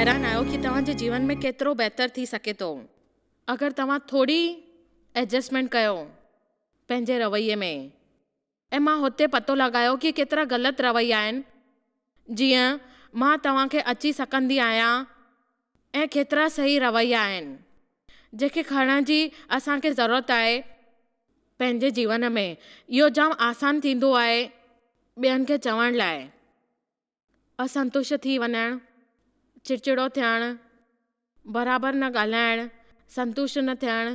حيران آهيو ڪي توهان جي جيون ۾ ڪيترو بهتر ٿي سگهي ٿو اگر توهان ٿوري ايڊجسٽمينٽ ڪيو پنهنجي رويي ۾. ۽ مان هتي پتو لڳايو ڪي ڪيترا غلط رويا آهن جيئن مان توهان کي اچي سگهندي آهيان ۽ ڪيترا صحيح رويا آهن جنهن کي کڻڻ جي اسان کي ضرورت آهي پنهنجي جيون ۾ اهو جام آسان ٿيندو آهي ٻين کي چوڻ لاء اسنتشٽ ٿي وڃڻ، چڙچڙو ٿيڻ، برابر نه ڳالهائڻ، سنتشٽ نه ٿيڻ،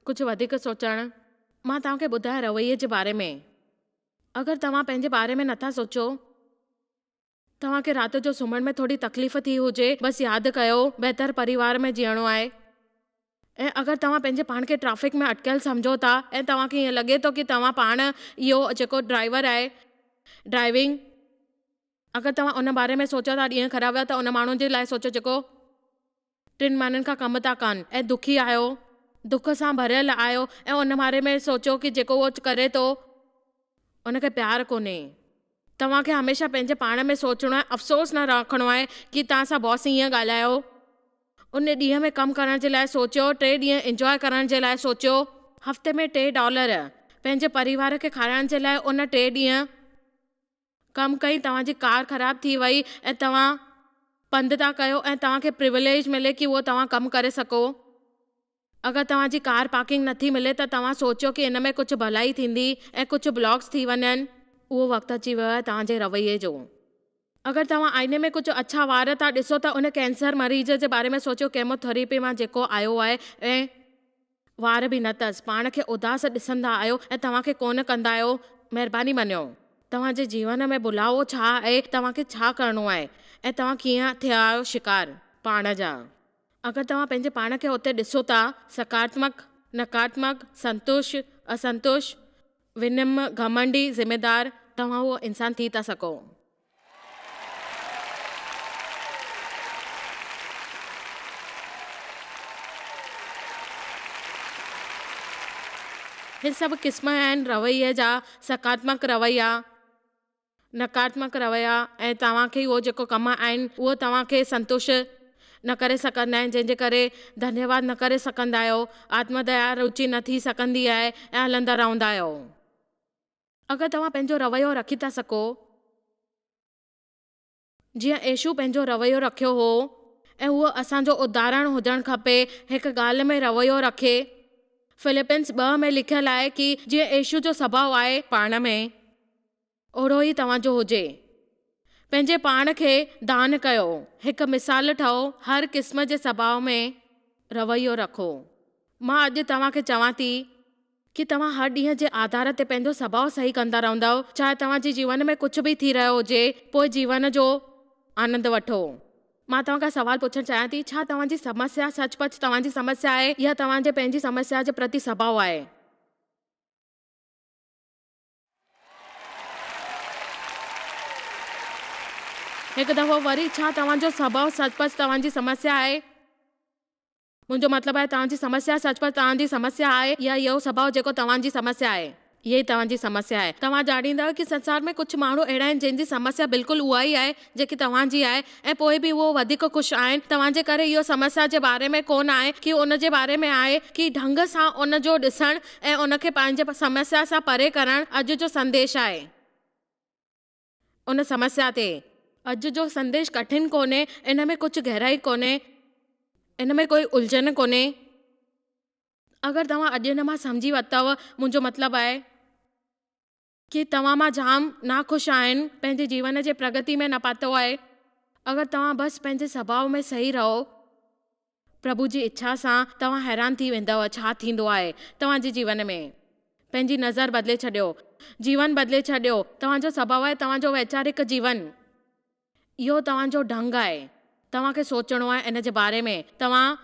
ڪجهه وڌيڪ سوچڻ. مان توهان کي ٻڌايان رويي جي باري ۾. اگر توهان پنهنجي باري ۾ نٿا سوچو، توهان کي رات جو سمهڻ ۾ ٿوري تڪليف ٿي هجي، بس ياد ڪيو، بهتر پريوار ۾ جيئڻو آهي. ۽ اگر توهان پنهنجي پاڻ کي ٽريفڪ ۾ اٽڪيل سمجهو ٿا ۽ توهان کي ائين لڳي ٿو ڪي توهان پاڻ اهو جيڪو ڊرائيور آهي ڊرائيونگ اگر توهان ان باري ۾ سوچو ٿا ڏينهن خراب ويا ته ان ماڻهو جي لاء سوچو جيڪو ٽن مهينن کان ڪم ٿا ڪن ۽ دکي آهيو دک سان ڀريل آهيو ۽ ان باري ۾ سوچو ڪي جيڪو اهو ڪري ٿو ان کي پيار ڪونهي. توهان کي هميشه پنهنجي پاڻ ۾ سوچڻو آهي، افسوس نه رکڻو آهي ڪي توهان سان باس ائين ڳالهايو. ان ڏينهن ۾ ڪم ڪرڻ جي لاء سوچيو، ٽي ڏينهن انجواء ڪرڻ جي لاء سوچيو. هفتي ۾ ٽي ڊالر پنهنجي پريوار کي کارائڻ جي لاء ان ٽي ڏينهن ڪم ڪئي، توهان جي ڪار خراب ٿي وئي ۽ توهان پنڌ ٿا ڪيو ۽ توهان کي پريوليج ملي ڪي اهو توهان ڪم ڪري سگهو. اگر توهان جي ڪار پارڪنگ نٿي ملي ته توهان سوچيو ڪي ان ۾ ڪجهه ڀلائي ٿيندي ۽ ڪجهه بلاڪس ٿي وڃن. اهو وقت اچي ويو آهي توهان جي رويي جو. اگر توهان آئيني ۾ ڪجهه اڇا وار ٿا ڏسو ته ان ڪينسر مريض جي باري ۾ سوچيو ڪيمو ٿريپي مان جيڪو آيو آهي ۽ وار به نه اٿس. پاڻ کي اداس ڏسندا آهيو ۽ توهان کي ڪونه ڪندا آهيو. مهرباني مڃيو. توهان جي جيون ۾ بلاوو ڇا آهي، توهان کي ڇا ڪرڻو آهي ۽ توهان ڪيئن ٿيا آهيو شڪار پاڻ جا. اگر توهان پنهنجي پاڻ کي اتي ڏسو ٿا، سڪارتمڪ، نڪارتمڪ، سنتوش، اسنتوش، ونم، گهمنڊي، ذميدار، توهان اهو انسان ٿي ٿا سگهو. هي سڀ قسم آهن رويي جا، سڪارتمڪ رويا. نڪارتمڪ رويا ۽ توهان کي اهو جيڪو ڪم آهن اهو توهان کي سنتوش نه ڪري سگهندا آهن جنهن جي ڪري ڌنيواد نه ڪري سگهندا آهيو آتم ديا روچي نه ٿي سگهندي آهي ۽ هلندا رهندا آهيو. اگر توهان پنهنجو رويو رکي ٿا سگهو جيئن يسوع پنهنجو رويو رکيو هو ۽ اهو اسان جو اداهرڻ هجڻ کپي هڪ ڳالهه ۾ رويو رکي فلپينس ٻه ۾ لکيل آهي ڪي جيئن يسوع جو سڀاء آهي پاڻ ۾ اوهڙو ئي توهان جو هجي. پنهنجي پاڻ کي دان ڪيو، هڪ مثال ٺهو، هر قسم جي سڀاء ۾ رويو رکو. مان اڄ توهان کي چوان ٿي ڪي توهان هر ڏينهن جي آڌار تي پنهنجو سڀاء صحيح ڪندا رهندؤ، چاهي توهان جي جيون ۾ ڪجهه به ٿي رهيو هجي، پوء جيون جو آنند وٺو. مان توهان کان سوال پڇڻ چاهيان ٿي، ڇا توهان جي سمسيا سچ پچ توهان جي سمسيا آهي يا توهان جي پنهنجي سمسيا جي پرتي سڀاء آهي؟ هڪ دفعو وري، ڇا توهان جو سڀاء سچ پچ توهان جي سمسيا آهي؟ منهنجو مطلب آهي توهان جي سمسيا سچ پچ توهان جي سمسيا آهي يا اهو سڀاء جيڪو توهان جي سمسيا آهي؟ اها ئي توهان جي سمسيا آهي. توهان ڄاڻيندا آهيو ڪي سنسار ۾ ڪجهه ماڻهو اهڙا آهن جن جي سمسيا بلڪل اها ئي آهي جيڪي توهان جي آهي ۽ پوء به اهو وڌيڪ خوش آهن. توهان جي ڪري اهو سمسيا جي باري ۾ ڪونه آهي ڪي ان جي باري ۾ آهي ڪي ڍنگ سان ان جو ڏسڻ ۽ ان کي پنهنجي سمسيا سان پري ڪرڻ اڄ جو سنديش آهي. ان سمسيا تي. اڄ جو سنديش ڪٺن ڪونهي، ان ۾ ڪجهه گهرائي ڪونهي، ان ۾ ڪوئي الجهن ڪونهي. اگر توهان اڄ ان مان سمجهي ورتؤ، منهنجو مطلب آهي. ڪي توهان مان جام ناخوش آهن، پنهنجي جيون جي پرگتي ۾ نه پاتو آهي. اگر توهان بس پنهنجي سڀاء ۾ صحيح رهو، پرڀو جي اڇا سان توهان حيران ٿي ويندؤ ڇا ٿيندو آهي توهان جي جيون ۾. پنهنجي نظر بدلي ڇڏيو. جيون بدلي ڇڏيو. توهان جو سڀاء آهي توهان جو ويچارڪ جيون. اهو توهان جو ڍنگ آهي. توهان کي سوچڻو آهي ان جي باري ۾ توهان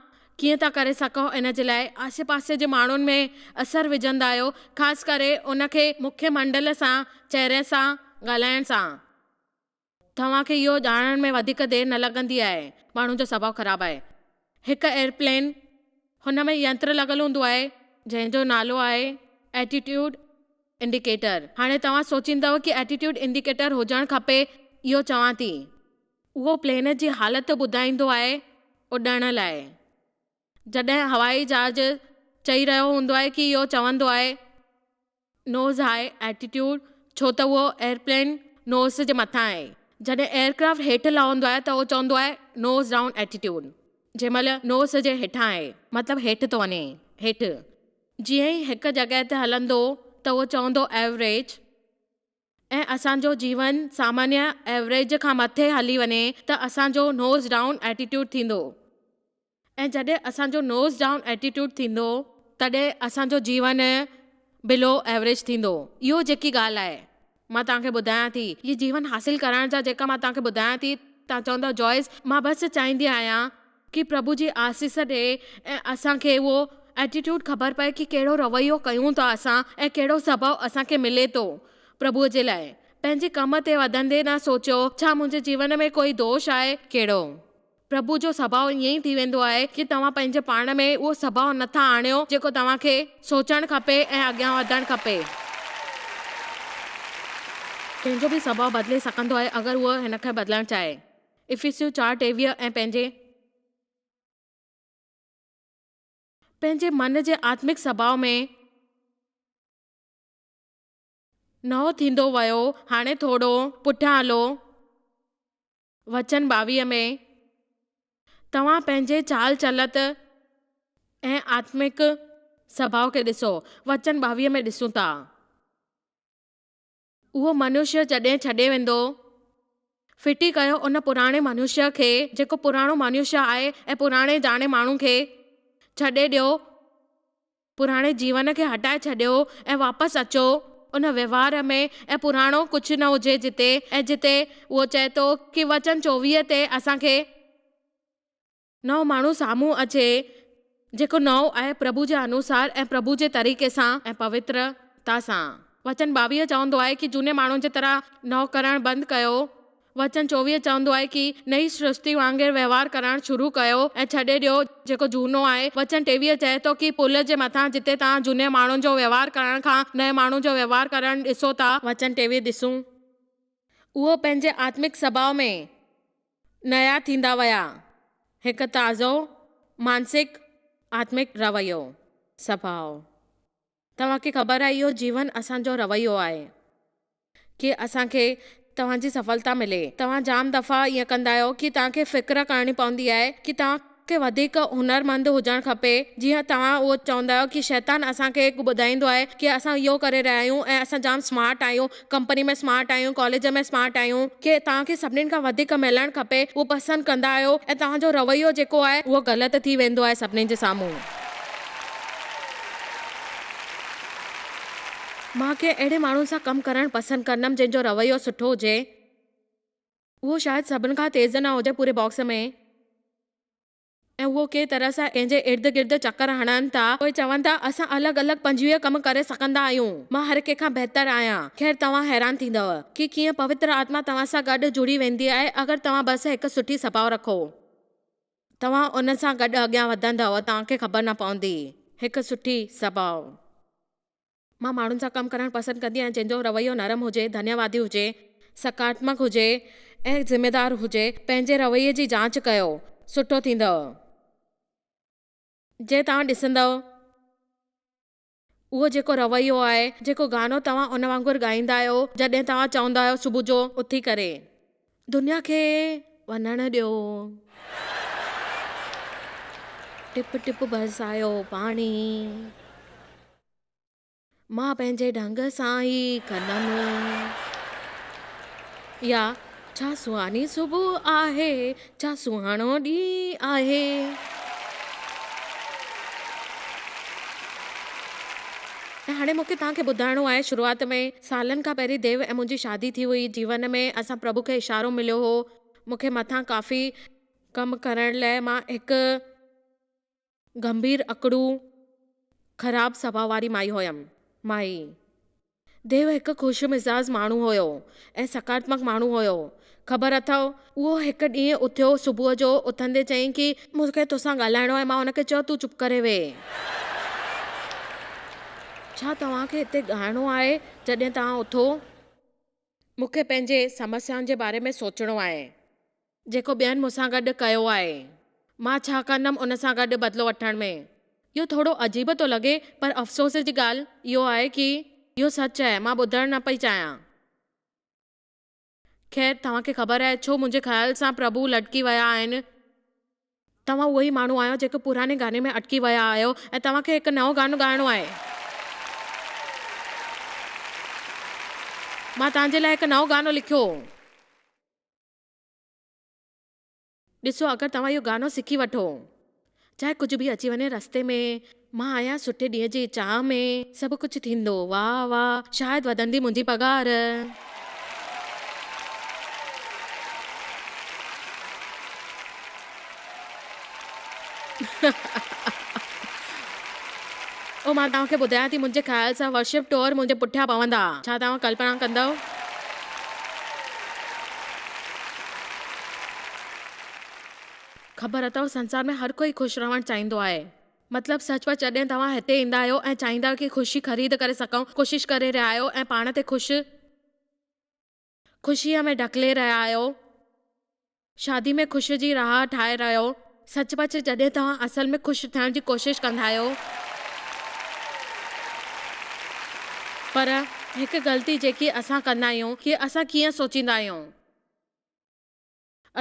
ڪيئن ٿا ڪري سگهو ان جي لاء آسي پاسي جي ماڻهن ۾ اثر وجهندا آهيو خاص ڪري ان کي مکي منڊل سان چهري سان ڳالهائڻ سان. توهان کي اهو ڄاڻڻ ۾ وڌيڪ دير نه لڳندي آهي ماڻهن جو سڀاء خراب آهي. هڪ ايئرپلين هن ۾ ينتر لڳل هوندو آهي جنهن جو نالو آهي ايٽيٽيوڊ انڊيڪيٽر هاڻي توهان سوچيندؤ ڪي ايٽيٽيوڊ انڊيڪيٽر هجڻ کپي اهو چوان ٿي. اهو پلين جي حالت ٻڌائيندو آهي. اڏڻ لاء. جڏهن هوائي جهاز چئي رهيو هوندو آهي ڪي اهو چوندو آهي نوز هاء ايٽيٽيوڊ ڇو ته اهو ايئرپلين نوز جي مٿان آهي. جڏهن ايئرڪرافٽ هيٺ لهندو آهي ته اهو چوندو آهي نوز ڊائون ايٽيٽيوڊ جنهن مهل نوز جي هيٺان آهي مطلب هيٺ ٿو وڃي هيٺ. جيئن ئي هڪ جڳهه تي هلندو ته اهو چوندو ايوريج. ۽ اسان جو جيون سامانيه ايوريج کان مٿي هلي وڃي ته اسان جو نوز ڊائون ايٽيٽيوڊ ٿيندو ۽ جڏهن اسان جو نوز ڊائون ايٽيٽيوڊ ٿيندو تڏهن اسان جو جيون بلو ايوريج ٿيندو. اهو جيڪي ڳالهه آهي مان توهان کي ٻڌايان ٿي هي جيون حاصل ڪرڻ جا جيڪا مان توهان کي ٻڌايان ٿي توهان چوندؤ جوائس مان بس چاهيندي آهيان ڪي پرڀو جي آسيس ڏي ۽ اسان کي اهو ايٽيٽيوڊ خبر پئي ڪي ڪهڙو رويو ڪيون ٿا اسان ۽ ڪهڙو سڀاء اسان کي ملي ٿو پرڀوء جي لاء. پنهنجي ڪم تي وڌندي نه سوچيو ڇا منهنجي جيون ۾ ڪوئي دوش آهي؟ ڪهڙو؟ پرڀو جو سڀاء ائين ئي ٿي ويندو آهي ڪي توهان پنهنجي پاڻ ۾ اهو سڀاء نه ٿا آڻيو جيڪو توهان کي سوچڻ کپي ۽ اڳيان وڌڻ کپي. ڪنهن جو به سڀاء بدلي سگهندو آهي اگر اهو هن کي بدلڻ چاهي. افسيون 4:23 ۽ پنهنجي. پنهنجي من جي آتمڪ سڀاء ۾. نئون ٿيندو ويو. هاڻي ٿورو پٺيان هلو. وچن 22 ۾. توهان پنهنجي چال چلت ۽ آتمڪ سڀاء کي ڏسو. وچن 22 ۾ ڏسون ٿا. اهو منشيه جڏهن ڇڏي ويندو. ڦٽي ڪيو ان پراڻي منشيه کي، جيڪو پراڻو منشيه آهي ۽ پراڻي جاڻي ماڻهو کي ڇڏي ڏيو، پراڻي جيون کي هٽائي ڇڏيو ۽ واپس اچو ان وهنوار ۾ ۽ پراڻو ڪجهه نه هجي جتي ۽ جتي اهو چئي ٿو ڪي وچن 24 تي اسان کي نئون ماڻهو سامهون اچي، جيڪو نئون آهي پرڀو جي انوسار ۽ پرڀو جي طريقي سان ۽ پوترتا سان. وچن 22 چوندو آهي ڪي جهوني ماڻهن جي طرح نئون ڪرڻ بند ڪيو. وچن 24 چوندو آهي ڪي نئين سرشتي وانگر وهنوار ڪرڻ شروع ڪيو ۽ ڇڏي ڏيو جيڪو جهونو آهي. وچن 23 چئي ٿو ڪي پل جي مٿان جتي توهان جهوني ماڻهن جو وهنوار ڪرڻ کان نئين ماڻهو جو وهنوار ڪرڻ ڏسو ٿا. وچن 23 ڏسون. اهو پنهنجي آتمڪ سڀاء ۾. نيا ٿيندا ويا. هڪ تازو مانسڪ آتمڪ رويو، سڀاء. توهان کي خبر آهي اهو جيون اسان جو رويو آهي ڪي اسان کي توهان جي سڦلتا ملي. توهان جام دفعا ائين ڪندا آهيو ڪي توهان کي فڪر ڪرڻي پوندي آهي ڪي توهان کي وڌيڪ هنرمند هجڻ کپي جيئن توهان اهو چوندا آهيو ڪي شيطان اسان کي ٻڌائيندو آهي ڪي اسان اهو ڪري رهيا آهيون ۽ اسان جام سمارٽ آهيون ڪمپني ۾ سمارٽ آهيون ڪاليج ۾ سمارٽ آهيون ڪي توهان کي سڀنين کان وڌيڪ ملڻ کپي اهو پسند ڪندا آهيو ۽ توهان جو رويو جيڪو آهي اهو غلط ٿي ويندو آهي سڀنين جي سامهون. مان ڪنهن اهڙي ماڻهو سان ڪم ڪرڻ پسند ڪندم جنهن جو رويو سٺو هجي. اهو شايد سڀن کان تيز نه هجي پوري باڪس ۾. ۽ اهو ڪنهن طرح سان ڪنهن جي ارد گرد چڪر هڻن ٿا، پوء چون ٿا، اسان الڳ الڳ 25 ڪم ڪري سگهندا آهيون، مان هر ڪنهن کان بهتر آهيان. خير توهان حيران ٿيندؤ ڪي ڪيئن پوتر آتما توهان سان گڏ جڙي ويندي آهي اگر توهان بس هڪ سٺي سڀاء رکو. توهان ان سان گڏ اڳيان وڌندؤ توهان کي خبر نه پوندي. هڪ سٺي سڀاء. مان ماڻهن سان ڪم ڪرڻ پسند ڪندي آهيان جنهن جو رويو نرم هجي، ڌنيوادي هجي، سڪاراتمڪ هجي ۽ ذميدار هجي. پنهنجي رويي جي جاچ ڪيو، سٺو ٿيندؤ. جي توهان ڏسندؤ اهو جيڪو رويو آهي، جيڪو گانو توهان ان وانگر ڳائيندا آهيو جڏهن توهان چوندا آهيو صبح جو اٿي ڪري دنيا کي وڃڻ ڏيو. ٽپ ٽپ برسايو پاڻي. مان پنهنجي ڍنگ سان ئي ڪندم. يا ڇا سهاني صبح آهي، ڇا سهاڻو ڏينهن آهي. ۽ هاڻي مون کي توهان کي ٻڌائڻو آهي، شروعات ۾ سالن کان پهرين ديو ۽ منهنجي شادي ٿي هئي. جيون ۾ اسان پرڀو کي اشارو مليو هو. مون کي مٿان ڪافي ڪم ڪرڻ لاء مان هڪ گنڀير اڪڙو خراب سڀاء واري مائي هيم. مائي. ديو هڪ خوش مزاج ماڻهو هيو ۽ سڪاراتمڪ ماڻهو هيو. خبر اٿئو، اهو هڪ ڏينهن اٿيو صبح جو اٿندي چيائين ڪي مون کي توسان ڳالهائڻو آهي. مان هن کي چيو تون چپ ڪري ويهه. ڇا توهان کي هتي ڳائڻو آهي جڏهن توهان اٿو؟ مون کي پنهنجي سمسيائن جي باري ۾ سوچڻو آهي. جيڪو ٻين مون سان گڏ ڪيو آهي. مان ڇا ڪندم ان سان گڏ بدلو وٺڻ ۾. اهو ٿورو عجيب ٿو لڳي پر افسوس جي ڳالهه اهو آهي ڪي اهو سچ آهي مان ٻڌڻ نه پئي چاهيان. خير توهان کي خبر آهي ڇو منهنجي خيال سان پرڀو لٽڪي ويا آهن. توهان اهي ئي ماڻهو آهيو جيڪي پراڻي گاني ۾ اٽڪي ويا آهيو ۽ توهان کي هڪ نئون گانو ڳائڻو آهي. مان توهان جي لاء هڪ نئون گانو لکيو. ڏسو اگر توهان اهو گانو سکي وٺو. چاهي ڪجهه به اچي وڃي رستي ۾، مان آهيان سٺي ڏينهن جي چاهه ۾. سڀ ڪجهه ٿيندو واهه واهه، شايد وڌندي منهنجي پگهار. او مان توهان کي ٻڌايان ٿي منهنجي خيال سان ورشپ ٽوئر منهنجي پٺيان پوندا. ڇا توهان ڪلپنا ڪندؤ؟ خبر اٿو سنسار ۾ هر ڪوئي خوش رهڻ چاهيندو آهي. مطلب سچ پچ جڏهن توهان هتي ايندا آهيو ۽ چاهيندا آهيو ڪي خوشي خريد ڪري سگهون، ڪوشش ڪري رهيا آهيو ۽ پاڻ تي خوش خوشيء ۾ ڍڪلي رهيا آهيو، شادي ۾ خوشيء جي راهه ٺاهي رهيو. سچ پچ جڏهن توهان اصل ۾ خوش ٿيڻ جي ڪوشش ڪندا آهيو. پر هڪ غلطي جيڪي اسان ڪندا آهيون ڪي اسان ڪيئن سوچيندا آهيون.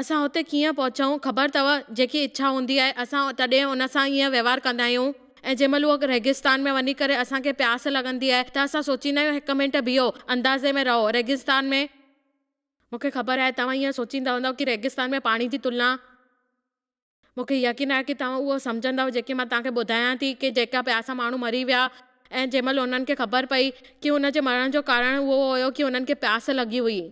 اسان اتي ڪيئن پهچون خبر اٿو جيڪي اڇا هوندي آهي اسان تڏهن ان سان ائين وهنوار ڪندا آهيون ۽ جنهن مهل اهو ريگستان ۾ وڃي ڪري اسان کي پياس لڳندي آهي ته اسان سوچيندا آهيون هڪ منٽ بيهو اندازي ۾ رهو ريگستان ۾ مون کي خبر آهي توهان ائين سوچيندا هوندؤ ڪي ريگستان ۾ پاڻي جي تلنا مون کي يقين آهي ڪي توهان اهو سمجهندؤ جيڪي مان توهان کي ٻڌايان ٿي ڪي جيڪا پياسا ماڻهو مري ويا ۽ جنهن مهل انهن کي خبر پئي ڪي ان جي مرڻ جو ڪارڻ اهو هيو ڪي انهن کي پياس لڳي هئي.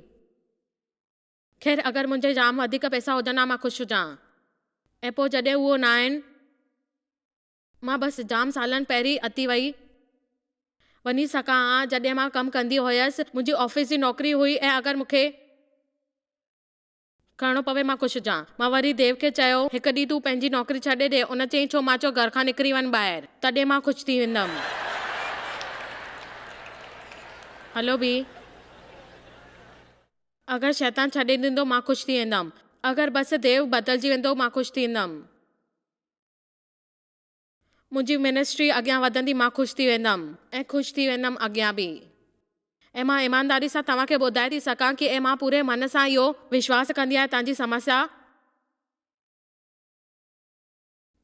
خير اگر منهنجي جام وڌيڪ پئسا هجن ها مان خوش هجان ها ۽ پوء جڏهن اهو نه آهن مان بس جام سالن پهرين اٿي وئي وڃي سگهان ها جڏهن مان ڪم ڪندي هيس منهنجي آفيس جي نوڪري هئي ۽ اگر مون کي ڪرڻو پوي مان خوش هجان مان وري ديو کي چيو هڪ ڏينهن تون پنهنجي نوڪري ڇڏي ڏي ان چيائين ڇو مان چيو گهر کان نڪري وڃ ٻاهر تڏهن مان خوش ٿي ويندم هلو به. اگر شيطان ڇڏي ڏيندو مان خوش ٿي ويندم. اگر بس ديو بدلجي ويندو مان خوش ٿيندم. منهنجي منسٽري اڳيان وڌندي مان خوش ٿي ويندم. ۽ خوش ٿي ويندم اڳيان به. ۽ مان ايمانداري سان توهان کي ٻڌائي ٿي سگهان ڪي ۽ مان پوري من سان اهو وشواس ڪندي آهيان توهان جي سمسيا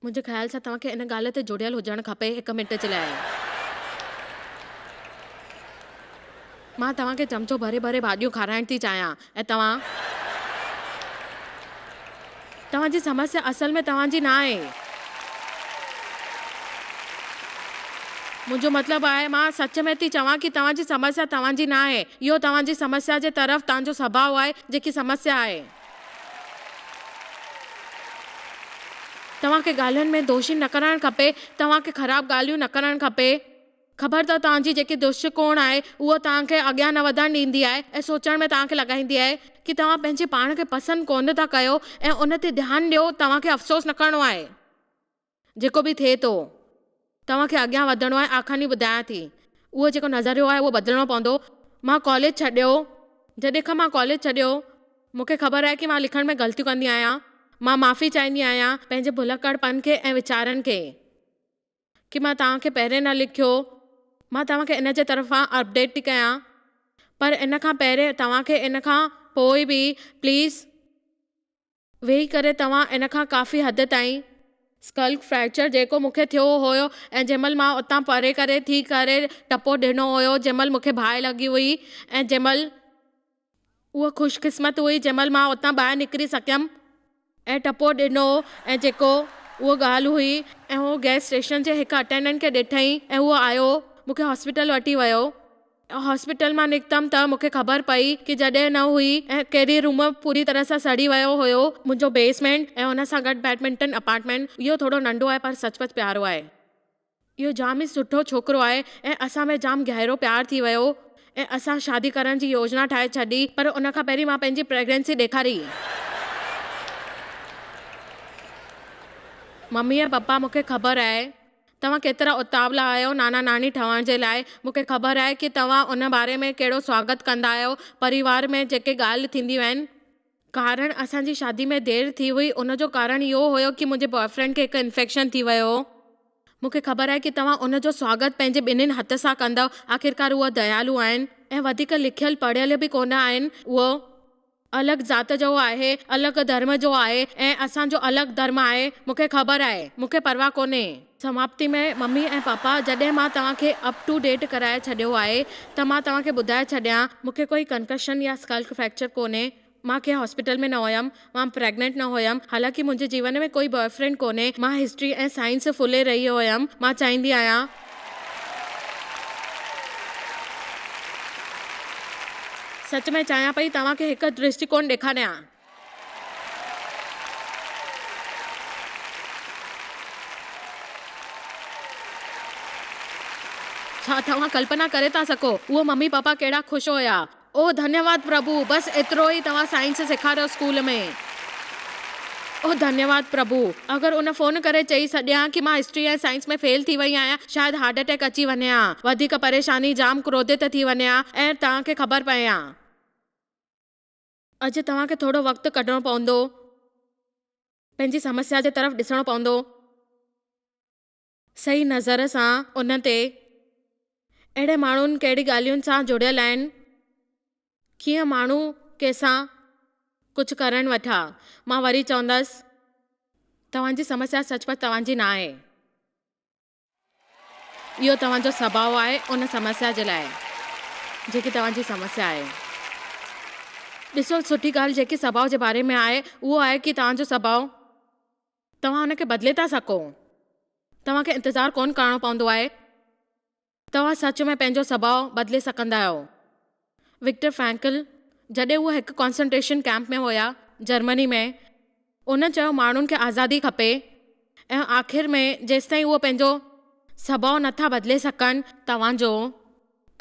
منهنجي خيال سان توهان کي ان ڳالهه تي جڙيل هجڻ کپي هڪ منٽ جي لاء. مان توهان کي چمچو ڀري ڀري ڀاڄيون کارائڻ ٿي چاهيان ۽ توهان. توهان جي سمسيا اصل ۾ توهان جي ناهي. منهنجو مطلب آهي مان سچ ۾ ٿي چوان ڪي توهان جي سمسيا توهان جي ناهي. اهو توهان جي سمسيا جي طرف توهان جو سڀاء آهي جيڪي سمسيا آهي. توهان کي ڳالهين ۾ دوشي نه ڪرڻ کپي، توهان کي خراب ڳالهيون نه ڪرڻ کپي. خبر اٿو توهان جي جيڪي درشڪوڻ آهي اهو توهان کي اڳيان نه وڌڻ ڏيندي آهي ۽ سوچڻ ۾ توهان کي لڳائيندي آهي ڪي توهان پنهنجي پاڻ کي پسند ڪونه ٿا ڪيو ۽ ان تي ڌيان ڏيو توهان کي افسوس نه ڪرڻو آهي. جيڪو به ٿئي ٿو توهان کي اڳيان وڌڻو آهي آکاڻي ٻڌايان ٿي اهو جيڪو نظريو آهي اهو بدلڻو پوندو مان ڪاليج ڇڏيو جڏهن کان مان ڪاليج ڇڏيو مون کي خبر آهي ڪي مان لکڻ ۾ غلطيون ڪندي آهيان مان معافي چاهيندي آهيان پنهنجي ڀلڪڙپن کي ۽ ويچارن کي ڪي مان توهان کي پهرين نه لکيو مان توهان کي ان جي طرفان اپڊيٽ ٿي ڪيان پر ان کان پهرين توهان کي ان کان پوء به پليز ويهي ڪري توهان ان کان ڪافي حد تائين. اسڪل فريڪچر جيڪو مون کي ٿيو هيو ۽ جنهن مهل مان اتان پري ڪري ٿي ڪري ٽپو ڏنو هيو جنهن مهل مون کي باهه لڳي هئي ۽ جنهن مهل اها خوش قسمت هئي جنهن مهل مان اتان ٻاهر نڪري سگهيم ۽ ٽپو ڏنو ۽ جيڪو اها ڳالهه هئي ۽ هو گئس اسٽيشن جي هڪ اٽينڊنٽ کي ڏٺئين ۽ اهو آيو مون کي هاسپيٽل وٺي ويو. هاسپيٽل مان نڪتم ته مون کي خبر پئي ڪي جڏهن نه هئي ۽ ڪهڙي روم پوري طرح سان سڙي ويو هيو. منهنجو بيسمينٽ ۽ ان سان گڏ بيڊمنٽن اپارٽمينٽ اهو ٿورو ننڍو آهي پر سچ پچ پيارو آهي. اهو جام ئي سٺو ڇوڪرو آهي ۽ اسان ۾ جام گهرو پيار ٿي ويو ۽ اسان شادي ڪرڻ جي يوجنا ٺاهي ڇڏي پر ان کان پهرين مان پنهنجي پريگننسي ڏيکاري. ممي ۽ پپا مون کي خبر آهي. توهان ڪيترا اتاولا آهيو نانا ناني ٺهڻ جي لاء، مون کي خبر آهي ڪي توهان ان باري ۾ ڪهڙو سواگت ڪندا آهيو، پريوار ۾ جيڪي ڳالهه ٿينديون آهن. ڪارڻ اسان جي شادي ۾ دير ٿي هئي ان جو ڪارڻ اهو هيو ڪي منهنجي بواء فرينڊ کي هڪ انفيڪشن ٿي ويو هو. مون کي خبر آهي ڪي توهان ان جو سواگت پنهنجي ٻنهين هٿ سان ڪندؤ. آخرڪار اهي ديالو آهن ۽ وڌيڪ لکيل پڙهيل به ڪونه آهن. اهو الڳ ذات جو آهي، الڳ ڌرم جو آهي ۽ اسان جو الڳ ڌرم آهي. مون کي خبر آهي. مون کي پرواهه ڪونهي. سماپتي ۾ ممي ۽ پاپا جڏهن مان توهان کي اپ ٽو ڊيٽ ڪرائي ڇڏيو آهي ته مان توهان کي ٻڌائي ڇڏيان مون کي ڪوئي ڪنڪشن يا اسڪل فريڪچر ڪونهي مان ڪنهن هاسپيٽل ۾ نه هيم مان پريگننٽ نه هيم حالانڪه منهنجي جيون ۾ ڪوئي بواء فرينڊ ڪونهي مان هسٽري ۽ سائنس ڦلي رهي هيم مان چاهيندي آهيان سچ ۾ چاهيان پئي توهان کي هڪ درشٽيڪوڻ ڏيکاريان. ڇا توهان ڪلپنا ڪري ٿا سگهو اهو ممي پاپا ڪهڙا خوش هيا. او ڌنيواد پرڀو بس ايترو ئي توهان سائنس سيکاريو اسڪول ۾. او ڌنيواد پرڀو اگر ان فون ڪري چئي سڏيان ڪي مان هسٽري ۽ سائنس ۾ فيل ٿي وئي آهيان شايد هارٽ اٽيڪ اچي وڃي ها وڌيڪ پريشاني جام ڪروڌت ٿي وڃي ها ۽ توهان کي خبر پئي ها. اڄ توهان کي ٿورو وقت ڪڍڻو پوندو. پنهنجي سمسيا جي طرف ڏسڻو پوندو. صحيح نظر سان ان تي. اهڙي ماڻهن ڪهڙي ڳالهين سان جڙيل آهن. ڪيئن ماڻهو ڪنهن سان ڪجهه ڪرڻ ويٺا. مان وري چوندس. توهان جي سمسيا سچ پچ توهان جي ناهي. اهو توهان جو سڀاء آهي ان سمسيا جي لاء جيڪي توهان جي سمسيا آهي. ڏسو سٺي ڳالهه جيڪي سڀاء جي باري ۾ آهي اهو آهي ڪي توهان جو سڀاء توهان ان کي بدلي ٿا سگهو. توهان کي انتظار ڪونه ڪرڻو پوندو آهي. توهان سچ ۾ پنهنجو سڀاء بدلي سگهندا آهيو. وڪٽر فرينڪل جڏهن هو هڪ ڪانسنٽريشن ڪئمپ ۾ هيا جرمني ۾ انهن چيو ماڻهن کي آزادي کپي ۽ آخر ۾ جيستائين اهو پنهنجو سڀاء نٿا بدلي سگهن توهان جو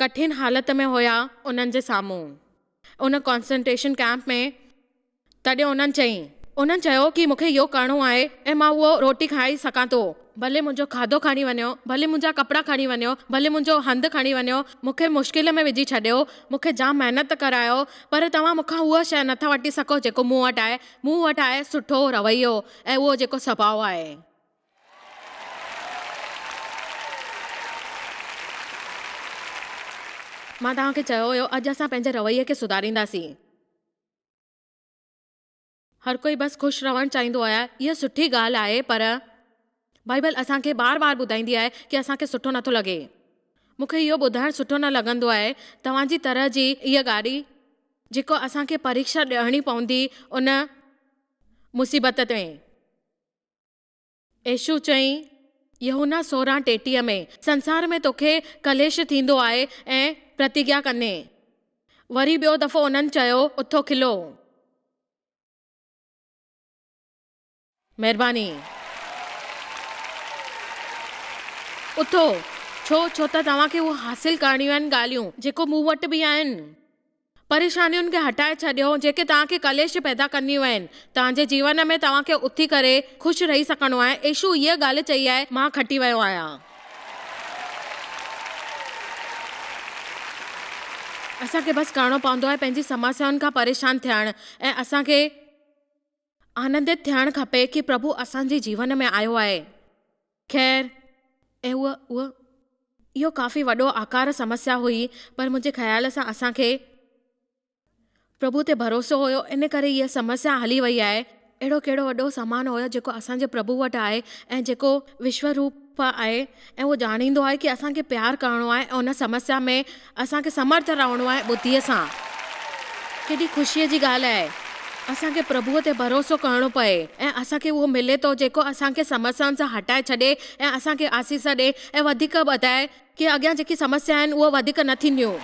ڪٺن حالت ۾ هيا انهن جي سامهون ان ڪانسنٽريشن ڪئمپ ۾ تڏهن انهن چئي. انهن چيو ڪي مون کي اهو ڪرڻو آهي ۽ مان اهو روٽي کائي سگهان ٿو. ڀلي منهنجو کاڌو کڻي وڃو، ڀلي منهنجا ڪپڙا کڻي وڃو، ڀلي منهنجو هنڌ کڻي وڃو، مون کي مشڪل ۾ وجهي ڇڏيو، مون کي جام محنت ڪرايو، پر توهان مون کان اها شيء نٿا وٺي سگهو جيڪو مون وٽ آهي. مون وٽ آهي سٺو رويو ۽ اهو جيڪو سڀاء آهي. مان توهان کي چيو هيو اڄ اسان پنهنجي رويي کي سڌارينداسين. هر ڪوئي بس خوش رهڻ چاهيندو آهي، اها سٺي ڳالهه آهي پر بائيبل اسان کي بار بار ٻڌائيندي آهي ڪي اسان کي سٺو نٿو لڳي. مون کي اهو ٻڌائڻ سٺو نه لڳندو آهي توهان جي طرح جي اها گاڏي جيڪو اسان کي پريکشا ڏيڻي پوندي ان مصيبت ۾. يسوع چيائين، يوحنا 16:33 ۾، سنسار ۾ توکي ڪليش ٿيندو آهي ۽ پرتگيا ڪندين. وري ٻيو دفعو انهن چيو، اٿو کلو. مهرباني. اٿو، ڇو؟ ڇو ته توهان کي اهو حاصل ڪرڻيون آهن ڳالهيون، جيڪو مون وٽ به آهن. پريشانين کي هٽائي ڇڏيو جيڪي توهان کي ڪليش پيدا ڪنديون آهن. توهان جي جيون ۾ توهان کي اٿي ڪري خوش رهي سگهڻو آهي. يسوع هيء ڳالهه چئي آهي، مان کٽي ويو آهيان. اسان کي بس ڪرڻو پوندو آهي پنهنجي سمسيائن کان پريشان ٿيڻ ۽ اسان کي آنندت ٿيڻ کپي ڪي پرڀو اسان جي جيون ۾ آيو آهي. خير، ۽ اهو، اهو، اهو ڪافي وڏو آڪار سمسيا هئي، پر منهنجي خيال سان اسان کي پرڀو تي ڀروسو هيو، ان ڪري هيء سمسيا هلي وئي آهي. اهڙو ڪهڙو وڏو سامان هيو جيڪو اسان جي پرڀو وٽ آهي ۽ جيڪو وشو روپ آهي ۽ اهو ڄاڻيندو آهي ڪي اسان کي پيار ڪرڻو آهي ۽ ان سمسيا ۾ اسان کي سمرٿ رهڻو آهي ٻڌيء سان. ڪيڏي خوشيء جي ڳالهه آهي. اسان کي پرڀوء تي ڀروسو ڪرڻو پئي ۽ اسان کي اهو ملي ٿو جيڪو اسان کي سمسيائن سان هٽائي ڇڏي ۽ اسان کي آسيس ڏي ۽ وڌيڪ ٻڌائي ڪي اڳيان جيڪي سمسيا آهن اهو وڌيڪ نه ٿينديون.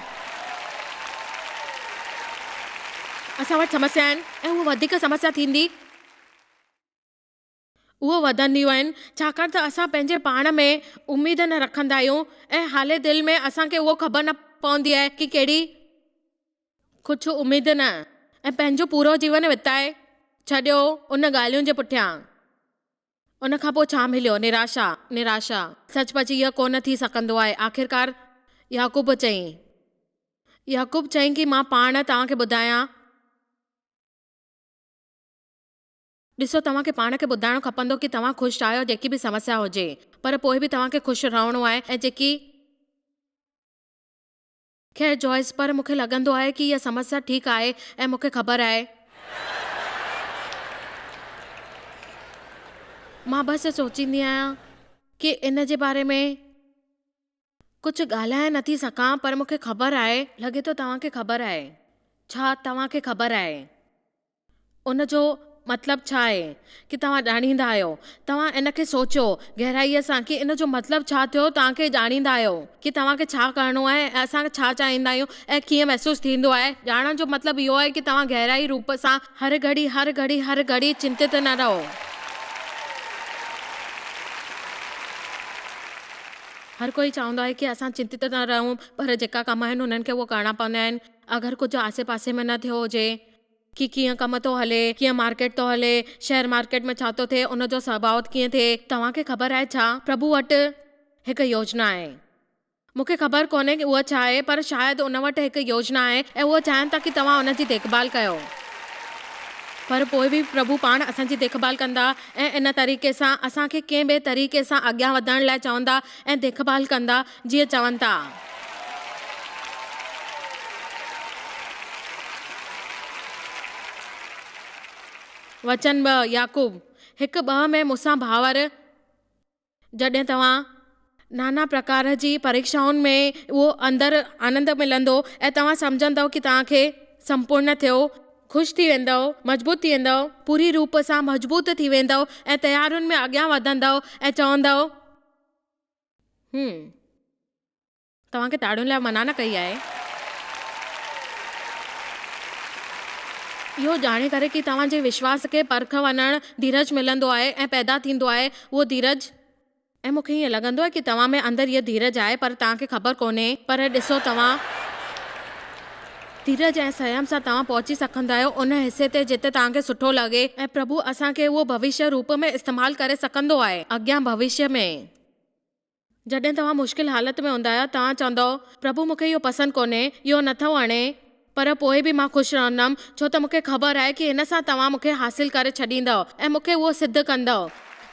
اسان وٽ سمسيا آهن ۽ اهو وڌيڪ سمسيا ٿيندي. اهو وڌنديون آهن ڇاڪاڻ ته اسان پنهنجي پاڻ ۾ اميد نه رکندا آهيون ۽ حالي دل ۾ اسان کي اهو خبر نه پوندي آهي ڪي ڪهڙي ڪجهه اميد نه ۽ پنهنجو پورو جيون وتائي ڇڏيو ان ڳالهين جي پٺيان ان کان پوء ڇا مليو نراشا نراشا سچ پچ اهو ڪونه ٿي سگهندو آهي آخرڪار يعقوب چئين يعقوب چئين ڪي مان پاڻ توهان کي ٻڌايان. ڏسو توهان کي پاڻ کي ٻڌائڻو کپندو ڪي توهان خوش آهيو جيڪي به سمسيا هجي پر پوء به توهان کي خوش رهڻو آهي ۽ جيڪي. خير جوائس پر مون کي لڳندو آهي ڪي اها سمسيا ٺيڪ آهي ۽ مون کي خبر آهي. مان بس سوچيندي آهيان ڪي ان جي باري ۾. ڪجهه ڳالهائي نه ٿي سگهان پر مون کي خبر آهي. لڳي ٿو توهان کي خبر آهي. ڇا توهان کي خبر آهي ان جو مطلب ڇا آهي ڪي توهان ڄاڻيندا آهيو. توهان ان کي سوچيو گهرائيء سان ڪي ان جو مطلب ڇا ٿيو توهان کي ڄاڻيندا آهيو ڪي توهان کي ڇا ڪرڻو آهي ۽ اسان ڇا چاهيندا آهيون ۽ ڪيئن محسوس ٿيندو آهي. ڄاڻڻ جو مطلب اهو آهي ڪي توهان گهرائي روپ سان هر گهڙي هر گهڙي هر گهڙي چنتت نه رهو. هر ڪوئي چاهندو آهي ڪي اسان چنتت نه رهون پر جيڪا ڪم آهن انهن کي اهو ڪرڻا پوندا آهن اگر ڪجهه آسي پاسي ۾ نه ٿيو هجي ڪي ڪيئن ڪم ٿو هلي ڪيئن مارڪيٽ ٿو هلي شيئر مارڪيٽ ۾ ڇا ٿو ٿئي ان جو سڀاء ڪيئن ٿئي توهان کي خبر آهي ڇا پرڀو وٽ هڪ يوجنا آهي مون کي خبر ڪونهي ڪي اها ڇا آهي پر شايد ان وٽ هڪ يوجنا آهي ۽ اهو چاهين ٿا ڪي توهان ان جي ديکڀال ڪيو. پر پوء به پرڀو پاڻ اسان جي ديکڀال ڪندا ۽ ان طريقي سان اسان کي ڪنهن ٻئي طريقي سان اڳيان وڌڻ لاء چوندا ۽ ديکڀال ڪندا جيئن چون ٿا. وچن ٻه، يعقوب هڪ ٻه ۾ مون سان ڀائر! جڏهن توهان نانا پرڪار جي پريڪشائن ۾ اهو اندر آنند ملندو ۽ توهان سمجهندؤ ڪي توهان کي سمپورن ٿيو، خوش ٿي ويندؤ، مضبوط ٿي ويندؤ، پوري روپ سان مضبوط ٿي ويندؤ ۽ تيارين ۾ اڳيان وڌندؤ ۽ چوندؤ. هم. توهان کي تاڙين لاء منع نه ڪئي آهي. اهو ڄاڻي ڪري ڪي توهان جي وشواس کي پرک وڃڻ ڌيرج ملندو آهي ۽ پيدا ٿيندو آهي اهو ڌيرج. ۽ مون کي ائين لڳندو آهي ڪي توهان ۾ اندر اهو ڌيرج آهي پر توهان کي خبر ڪونهي پر ڏسو توهان ڌيرج ۽ سنيم سان توهان پهچي سگهندا آهيو ان حصي تي جتي توهان کي سٺو لڳي ۽ پرڀو اسان کي اهو ڀوشيه روپ ۾ استعمال ڪري سگهندو آهي اڳيان ڀوشيه ۾. جڏهن توهان مشڪل حالت ۾ هوندا آهيو، توهان چوندؤ، پرڀو مون کي اهو پسند ڪونهي، اهو نه ٿو وڻي، پر پوء به مان خوش رهندم، ڇو ته مون کي خبر آهي ڪي هن سان توهان مون کي حاصل ڪري ڇڏيندؤ ۽ مون کي اهو سڌ ڪندؤ.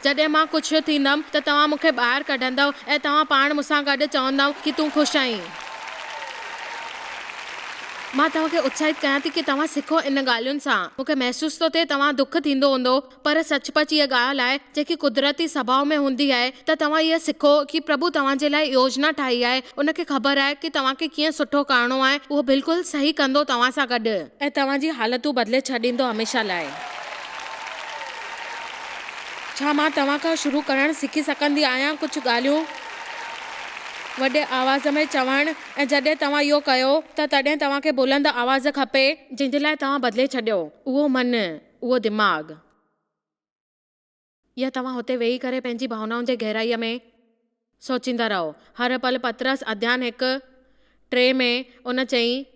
جڏهن مان خوش ٿيندم ته توهان مون کي ٻاهر ڪڍندؤ ۽ توهان پاڻ مون سان گڏ چوندؤ ڪي تون خوش آهين. مان توهان کي اتساهت ڪيان ٿي ڪي توهان سکو ان ڳالهين سان. مون کي محسوس ٿو ٿئي توهان دک ٿيندو هوندو. پر سچ پچ اها ڳالهه آهي جيڪي قدرتي سڀاء ۾ هوندي آهي ته توهان اها سکو ڪي پرڀو توهان جي لاء يوجنا ٺاهي آهي ان کي خبر آهي ڪي توهان کي ڪيئن سٺو ڪرڻو آهي اهو بلڪل صحيح ڪندو توهان سان گڏ. ۽ توهان جي حالتون بدلي ڇڏيندو هميشه لاء. ڇا مان توهان کان شروع ڪرڻ سکي سگهندي آهيان ڪجهه ڳالهيون وڏي آواز ۾ چوڻ ۽ جڏهن توهان اهو ڪيو ته تڏهن توهان کي بلند آواز کپي. جنهن جي لاء توهان بدلي ڇڏيو اهو من. اهو دماغ. يا توهان هتي ويهي ڪري پنهنجي ڀاونائن جي گهرائيء ۾ سوچيندا رهو. هر پل پطرس اڌيان هڪ، ٽي ۾ ان چئين.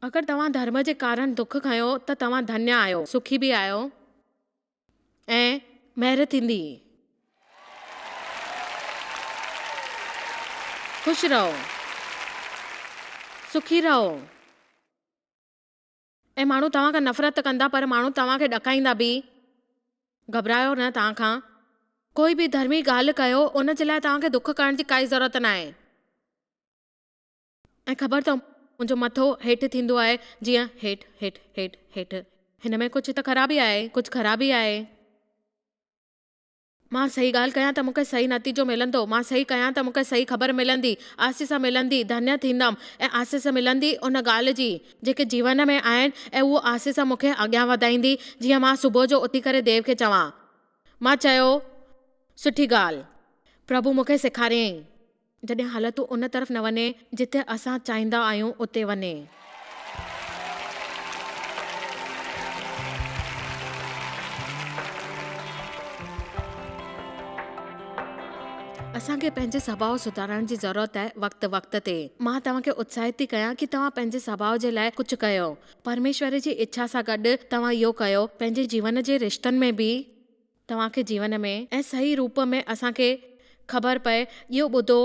اگر توهان ڌرم جي ڪارڻ دک کنيو ته توهان ڌنيه آهيو، سکي به آهيو ۽ مهر ٿيندي. خوش رهو، سکي رهو ۽ ماڻهو توهان کان نفرت ڪندا پر ماڻهو توهان کي ڏڪائيندا به. گهٻرايو نه توهان کان ڪوئي به ڌرمي ڳالهه ڪيو ان جي لاء توهان کي دک ڪرڻ جي ڪائي ضرورت ناهي. ۽ خبر اٿو منهنجو مٿو هيٺ ٿيندو آهي جيئن هيٺ هيٺ هيٺ هيٺ هن ۾ ڪجهه ته خرابي آهي ڪجهه خرابي آهي. مان صحيح ڳالهه ڪيان ته مون کي صحيح نتيجو ملندو مان صحيح ڪيان ته مون کي صحيح خبر ملندي آسيس ملندي ڌنيه ٿيندم ۽ آسيس ملندي ان ڳالهه جي جيڪي جيون ۾ آهن ۽ اهو آسيس مون کي اڳيان وڌائيندي جيئن مان صبح جو اٿي ڪري ديو کي چوان مان چيو سٺي ڳالهه پرڀو مون کي سيکاريائين. جڏهن حالتون ان طرف نه وڃي جتي اسان چاهيندا آهيون اتي وڃي. اسان کي پنهنجي سڀاء سڌارڻ جي ضرورت آهي وقت وقت تي. مان توهان کي اتساهت ٿي ڪيان ڪي توهان پنهنجي سڀاء جي لاء ڪجهه ڪيو. پرميشور جي اڇا سان گڏ توهان اهو ڪيو. پنهنجي جيون جي رشتن ۾ به. توهان کي جيون ۾. ۽ صحيح روپ ۾ اسان کي خبر پئي اهو ٻڌو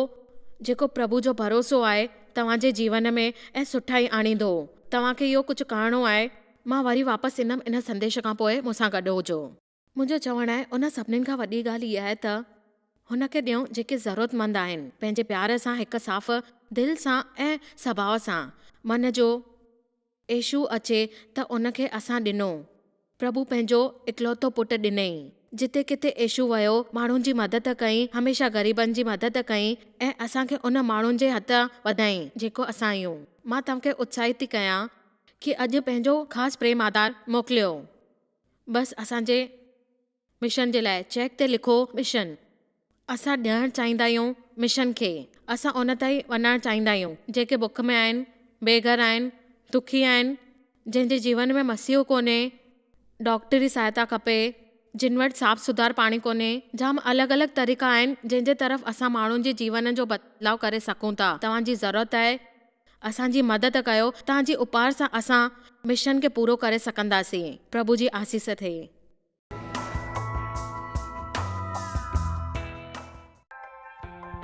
جيڪو پرڀو جو ڀروسو آهي توهان جي جيون ۾ ۽ سٺائي آڻيندو. توهان کي اهو ڪجهه ڪرڻو آهي. مان وري واپس ايندم ان سنديش کان پوء مون سان گڏ هجو. منهنجو چوڻ آهي ان سڀنين کان وڏي ڳالهه اها آهي ته هن کي ڏيون جيڪي ضرورتمند آهن پنهنجي پيار سان هڪ صاف دل سان ۽ سڀاء سان من جو ايشو اچي ته ان کي اسان ڏنو پرڀو پنهنجو اڪلوتو پٽ ڏنئي جتي ڪٿي ايشو ويو ماڻهن جي مدد ڪئي هميشه غريبن جي مدد ڪئي ۽ اسان کي ان ماڻهن جي هٿ وڌائين جيڪو اسان آهيون مان توهان کي اتساهت ٿي ڪيان ڪي اڄ پنهنجو خاص پريم آڌار موڪليو. بس اسان جي مشن جي لاء چيڪ تي لکو مشن. اسان ڏيڻ چاهيندا آهيون مشن کي. اسان ان تائين وڃڻ چاهيندا آهيون جيڪي بک ۾ آهن، بي گهر آهن، دکي آهن، جنهن جي جيون ۾ مسيحو ڪونهي، ڊاڪٽري سهائتا کپي، جن وٽ صاف سڌار پاڻي ڪونهي. جام الڳ الڳ طريقا آهن جنهن جي طرف اسان ماڻهن جي جيون جو بدلاء ڪري سگهون ٿا. توهان جي ضرورت آهي اسان جي مدد ڪيو توهان جي اپار سان اسان مشن کي پورو ڪري سگهنداسين پرڀو جي آسيس ٿئي.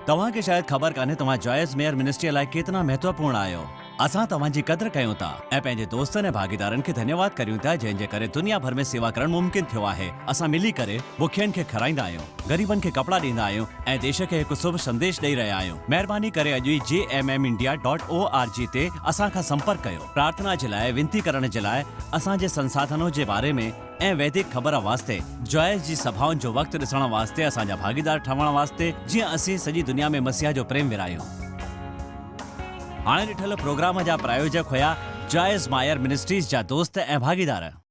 توهان کي شايد خبر ڪانهي توهان جوائس ميئر منسٽريء لاء ڪيتنا مهتوپورڻ آهيو. اسان توهان جي قدر ڪيون ٿا ۽ پنهنجي دوستن ۽ ڀاڳيدارن کي ڌنيواد ڪريون ٿا جنهن جي ڪري دنيا ڀر ۾ سيوا ڪرڻ ممڪن ٿيو آهي. اسان ملي ڪري بکين کي کارائيندا آهيون. غريبن کي ڪپڙا ڏيندا آهيون ۽ ديش کي هڪ شڀ سنديش ڏئي رهيا آهيون. مهرباني ڪري اڄ ئي J M M India dot O R G تي اسان کان سمپرڪ ڪيو. پرارٿنا جي لاء وينتي ڪرڻ جي لاء، اسان جي سنساڌنو جي باري ۾ ۽ ويدڪ خبر واسطي، جوائس جي سڀائن جو وقت ڏسڻ واسطي اسان جا ڀاڳيدار ٺهڻ واسطي جيئن اسين سڄي دنيا ۾ مسيح جو پريم ورهايون. هاڻي ڏٺل پروگرام جا پرايوجڪ هيا جوائس مائر منسٽريز جا دوست ۽ ڀاڳيدار.